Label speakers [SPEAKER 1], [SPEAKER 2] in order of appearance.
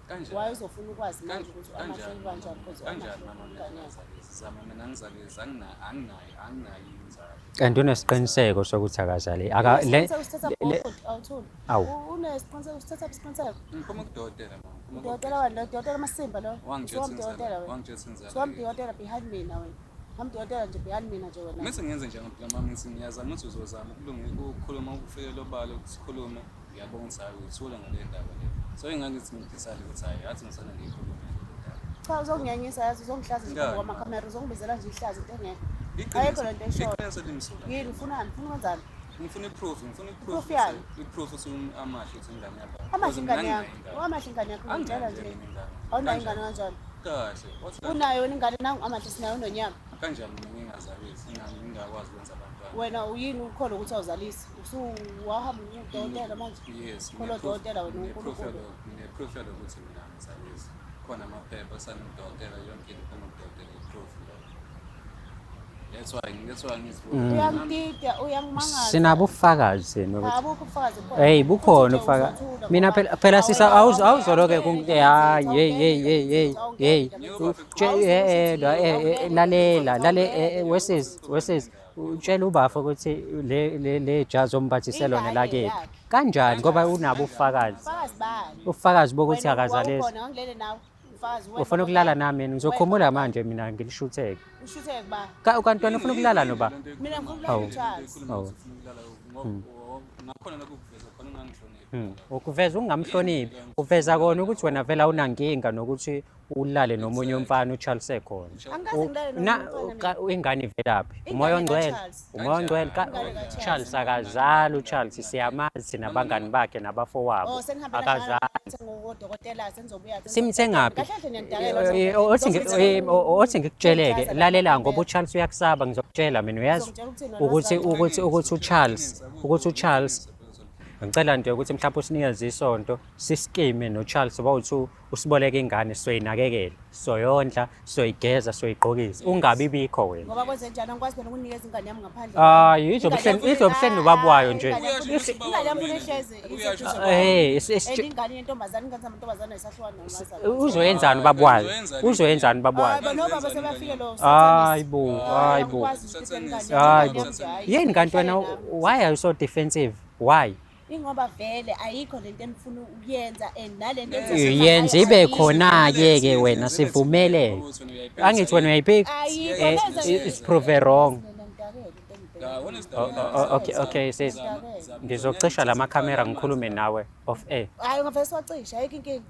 [SPEAKER 1] Kanjani?
[SPEAKER 2] Why uzofuna ukwazi manje ukuthi amahle
[SPEAKER 1] Kanjani?
[SPEAKER 2] kanjani, because
[SPEAKER 1] Kanjani,
[SPEAKER 2] amahle
[SPEAKER 1] mama? Mina
[SPEAKER 2] ingane yakho.
[SPEAKER 1] ngingazalisi. Zama, mina ngizalisi, anginayo, anginayo inzalo.
[SPEAKER 3] And unesiqiniseko sokuthi akazali aka le
[SPEAKER 2] Usithatha awuthuli.
[SPEAKER 3] Awu.
[SPEAKER 2] Unesiqiniseko, usithatha isiqiniseko.
[SPEAKER 1] Ngiphuma kudokotela, mama. Ngiphuma.
[SPEAKER 2] Udokotela wani lo? Udokotela amasimba lo?
[SPEAKER 1] Wangitshela ukuthi
[SPEAKER 2] Usuwamdokotela
[SPEAKER 1] inzalo.
[SPEAKER 2] wena.
[SPEAKER 1] Wangitshela ukuthi inzalo.
[SPEAKER 2] Usuwamdokotela behind mina wena. Ngamdokotela nje behind mina nje wena.
[SPEAKER 1] Mese ngenze njani phela, mama? Ngithi ngiyazama ukuthi uzozama ukulunga ukukhuluma, ukufikela obala ukuthi sikhulume. Ngiyabonga ukuthi hayi, uyithula ngale ndaba le. So ingane ngithi ngidecide ukuthi hayi, yathi ngisana ngiyikhulume le ndaba.
[SPEAKER 2] Cha, uzonginyanyisa yazi, uzongihlaza nje
[SPEAKER 1] Ngani?
[SPEAKER 2] phambi kwamakhamera, uzongibizela nje ihlazo, into engekho. Ayikho lento eshoyo.
[SPEAKER 1] Iqiniso limsulwa.
[SPEAKER 2] Yini ufunani? Ufuna ukwenzani?
[SPEAKER 1] Ngifuna i-proof, ngifuna i-proof.
[SPEAKER 2] Proof yani?
[SPEAKER 1] I-proof ukuthi amahle ukuthi ingane yakho.
[SPEAKER 2] Amahle ingane yakho. Amahle ingane yakho, ngitshela
[SPEAKER 1] Anginayo
[SPEAKER 2] nje.
[SPEAKER 1] mina ingane.
[SPEAKER 2] Awunayo ingane kanjani?
[SPEAKER 1] Kahle. Wathi kahle.
[SPEAKER 2] Unayo wena ingane, nangu amahle sinayo unonyaka.
[SPEAKER 1] Kanjani mina ngingazalisi, ngingakwazi ukwenza abantwana?
[SPEAKER 2] Wena uyini ukholwa ukuthi awuzalisi? Usuwahamba udokotela manje?
[SPEAKER 1] Yes.
[SPEAKER 2] Kholwa udokotela wena,
[SPEAKER 1] ngine-proof
[SPEAKER 2] uNkulunkulu.
[SPEAKER 1] yalokho, ngine-proof yalokho ukuthi mina angizalisi. Khona amaphepha sanudokotela, yonke into iphuma kudokotela, i-proof lokho. That's why ngizibuza.
[SPEAKER 2] Uyangidida, uyangimangaza.
[SPEAKER 3] Sinabo ubufakazi thina ukuthi
[SPEAKER 2] Abukho ubufakazi bukhona.
[SPEAKER 3] Hey, bukhona
[SPEAKER 2] Futhi nje
[SPEAKER 3] ubufakazi.
[SPEAKER 2] uzothula
[SPEAKER 3] Mina
[SPEAKER 2] ngoba
[SPEAKER 3] phela phela sisa awuzoloke ku hayi, hey hey hey hey hey. Lalela lale, wesisi wesisi, utshela ubafo ukuthi le jazi ombathise lona
[SPEAKER 2] Ingane
[SPEAKER 3] lakephi.
[SPEAKER 2] yakhe.
[SPEAKER 3] Kanjani ngoba unabo ubufakazi.
[SPEAKER 2] Ubufakazi bani?
[SPEAKER 3] Ubufakazi bokuthi
[SPEAKER 2] Wena
[SPEAKER 3] akazalezi.
[SPEAKER 2] wawukhona, ngangilele nawe. Umfakazi wena.
[SPEAKER 3] Ufuna ukulala nami yini? Ngizokhumula manje mina ngilishutheke.
[SPEAKER 2] Ushutheke ba?
[SPEAKER 3] Kanti wena ufuna ukulala noba?
[SPEAKER 2] Mina ngifuna ukulala
[SPEAKER 3] Awu.
[SPEAKER 2] noCharles.
[SPEAKER 3] Awu.
[SPEAKER 1] Nakhona lokhu kuveza khona ungangihloniphi.
[SPEAKER 3] Ukuveza ukungamhloniphi, uveza kona ukuthi wena vele awunankinga nokuthi ulale nomunye umfana uCharles ekhona.
[SPEAKER 2] Angikaze ngilale nomunye umfana mina.
[SPEAKER 3] Ingane ivelaphi?
[SPEAKER 2] Ingane
[SPEAKER 3] Umoya ongcwele.
[SPEAKER 2] kaCharles.
[SPEAKER 3] Umoya ongcwele
[SPEAKER 2] Ingane kaCharles.
[SPEAKER 3] Charles akazali uCharles, siyamazi thina abangani bakhe nabafowabo.
[SPEAKER 2] Oh, senihambe
[SPEAKER 3] Akazali.
[SPEAKER 2] ngodokotela, senizobuya.
[SPEAKER 3] Simthengaphi?
[SPEAKER 2] Kahle kahle niyangidakela.
[SPEAKER 3] Othi ngikutsheleke, lalela, ngoba uCharles uyakusaba, ngizokutshela mina, uyazi
[SPEAKER 2] Uzongitshela ukuthini wena,
[SPEAKER 3] ukuthi
[SPEAKER 2] wazali?
[SPEAKER 3] ukuthi uCharles, ngicela nje ukuthi mhlawumbe usinikeze isonto siskime noCharles, bawuthi usiboleke ingane, soyinakekela, soyondla, soyigeza, soyigqokisa, ungabi bikho wena.
[SPEAKER 2] Ngoba kwenze njani? Angikwazi phela ukunikeza ingane yami ngaphandle.
[SPEAKER 3] Hayi, izobe ihleli nobaba wayo nje.
[SPEAKER 2] Ingane yami funa ihlezi iseduze kwami. And ingane yentombazane, ingane zamantombazane ayisahlukani nomazane.
[SPEAKER 3] Uzoyenzani ubaba wayo? Uzoyenzani ubaba wayo?
[SPEAKER 2] Hayi, nobaba sebafike lo.
[SPEAKER 3] Hayi bo, hayi bo. Hayi bo. Yini kanti wena, why are you so defensive? Why?
[SPEAKER 2] Ingoba vele ayikho lento enifuna ukuyenza and nalento
[SPEAKER 3] Yenza ibe khona-ke ke wena, sivumele. Angithi wena uyayiphika?
[SPEAKER 2] Ayikho.
[SPEAKER 3] It's prove wrong. Oh, okay sis. Ngizocisha la makhamera ngikhulume nawe off air.
[SPEAKER 2] Hayi, ungavele siwacishe, ayikho inkinga.